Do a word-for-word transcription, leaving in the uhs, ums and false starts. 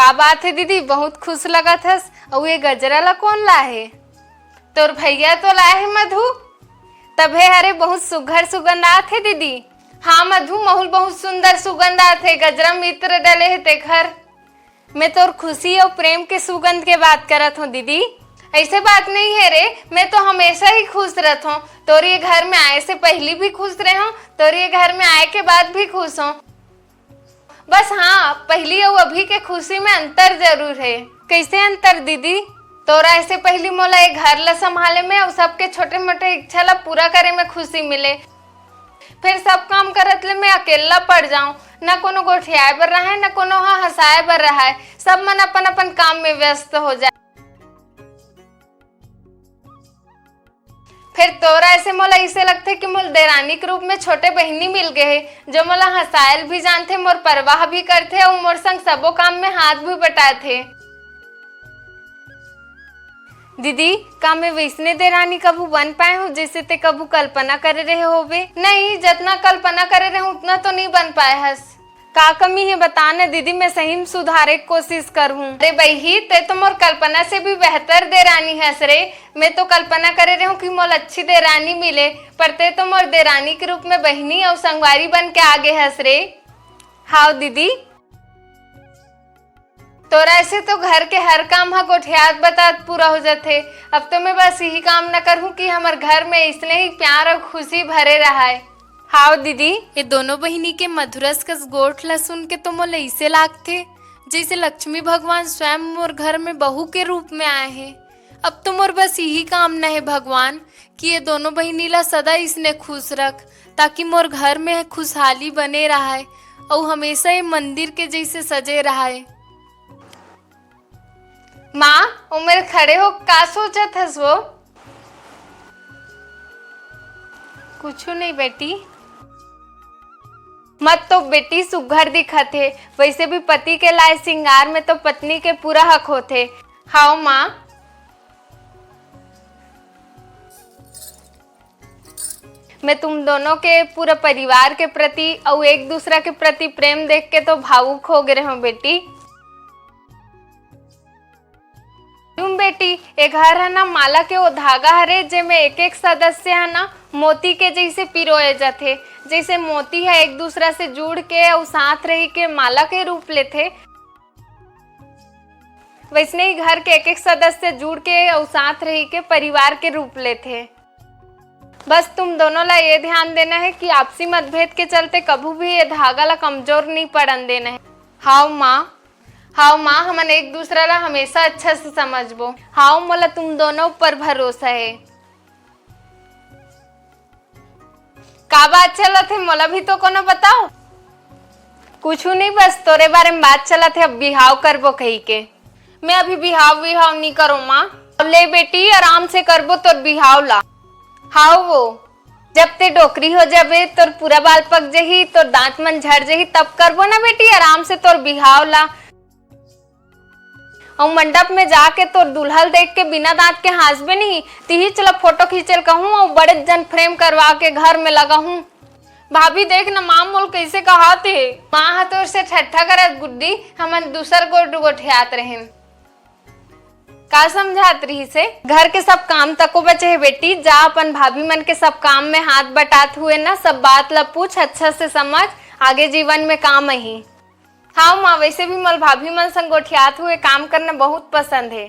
का बात हे दीदी, बहुत खुश लगत हस। अउ ये गजरा ला कोन लाहे? तोर भैया तो लाए हे मधु। तभे हरे बहुत सुघर सुगंध आत हे दीदी। हाँ मधु, महूल बहुत सुंदर सुगंध आत हे, गजरा मित्र डले हे तेखर। मैं तोर खुशी अउ प्रेम के सुगंध के बात करत हूँ दीदी। ऐसे बात नहीं है रे, मैं तो हमेशा ही खुश रहत हूँ। तोर ये घर में आए से पहली भी खुश रहे हूँ, तोर ये घर में आए के बाद भी खुश हूँ। बस हाँ, पहली अउ अभी के खुशी में अंतर जरूर है। कैसे अंतर दीदी? तोरा ऐसे पहली मोला ये घर ला संभाले में अउ सबके छोटे मोटे इच्छा ला पूरा करे में खुशी मिले। फिर सब काम करत ले मैं अकेला पड़ जाऊं, न कोनो गोठियाए बर रहे, न कोनो हा हंसाए बर रहे, सब मन अपन अपन काम में व्यस्त हो जाए। फिर तोरा ऐसे मोला इसे लगथे कि मोर देरानी के रूप में छोटे बहिनी मिल गए हे, जो मोला हंसायल भी जानथे, मोर परवाह भी करथे अउ मोर संग सबो काम में हाथ भी बटाथे। दीदी, का मैं वैसने देरानी कभू बन पाए हूँ, जैसे ते कभू कल्पना करे रहे होबे? नहीं, जतना कल्पना करे रहे हूँ, उतना तो नहीं बन पाए हस। का कमी है बता न दीदी, मैं सही में सुधारे के कोशिश करहूँ। अरे बही, ते तो मोर कल्पना से भी बेहतर देरानी हस रे। मैं तो कल्पना करे रहे हूँ कि मोला अच्छी देरानी मिले, पर ते तो मोर देरानी के रूप में बहिनी अउ संगवारी बन के आगे हस रे। हाव दीदी, तोरा ऐसे तो घर के हर काम ह गोठियात बतात पूरा हो जाथे। अब तो मैं बस यही कामना करहूँ कि हमर घर में इसने ही प्यार अउ खुशी भरे रहाय। हाव दीदी, ये दोनों बहिनी के मधुरस कस गोठ ला सुन के तो मोला इसे लागथे, जैसे लक्ष्मी भगवान स्वयं मोर घर में बहू के रूप में आए हे। अब तो मोर बस यही कामना हे भगवान कि ये दोनों बहिनी ला सदा इसने खुश रख, ताकि मोर घर में खुशहाली बने रहाय अउ हमेशा ये मंदिर के जैसे सजे रहाय। माँ, ओ मेर खड़े हो का सोचत हस वो? कुछु नहीं बेटी। मत तो बेटी सुघर दिखत हे, वैसे भी पति के लाए सिंगार में तो पत्नी के पूरा हक होथे। हाव माँ, मैं तुम दोनों के पूरा परिवार के प्रति अउ एक दूसरा के प्रति प्रेम देख के तो भावुक हो गए हूँ बेटी। तुम बेटी, ए घर है ना माला के वो धागा हरे, जेमे एक एक सदस्य है ना मोती के जैसे पिरोए जाथे। जैसे मोती है एक दूसरा से जुड़ के अउ साथ रही के माला के रूप लेथे, वैसने ही घर के एक एक सदस्य जुड़ के अउ साथ रही के परिवार के रूप लेथे। बस तुम दोनों ला ये ध्यान देना है कि आपसी मतभेद के चलते कभू भी ये धागा ला कमजोर नहीं पड़न देना है। हाव माँ, हाव माँ, हमन एक दूसरा ला हमेशा अच्छा से समझबो। हाव, मोला तुम दोनों ऊपर भरोसा है। का बात चलत हे, मोला भी तो कोनो बताओ। कुछु नहीं, बस तोरे बारे में बात चलत हे, अब बिहाव करबो कही के। मैं अभी बिहाव विहाव नहीं करो माँ। ले बेटी, आराम से करबो तोर बिहाव ला। हाव वो, जब ते डोकरी हो जाबे, तोर पूरा बाल पक जही, तोर दांत मन झड़ जही, तब करबो ना बेटी आराम से तोर बिहाव ला। अउ मंडप में जाके तोर दुल्हल देख के बिना दांत के हाँसबे नहीं, तिही चला फोटो खींचल कहूँ अउ बड़े जन फ्रेम करवा के घर में लगाहूँ। भाभी देख न माँ मोल कैसे कहात हे। माँ ह तोर से ठट्ठा करत गुड्डी, हमन दूसर गोठ गोठियात रहेन। का समझात रहिस हे? घर के सब काम तको बचे हे बेटी, जा अपन भाभी मन के सब काम में हाथ बटात हुए ना, सब बात ला पूछ, अच्छा से समझ, आगे जीवन में काम आही। हाँ माँ, वैसे भी मोल भाभी मन संग गोठियात हुए काम करना बहुत पसंद हे।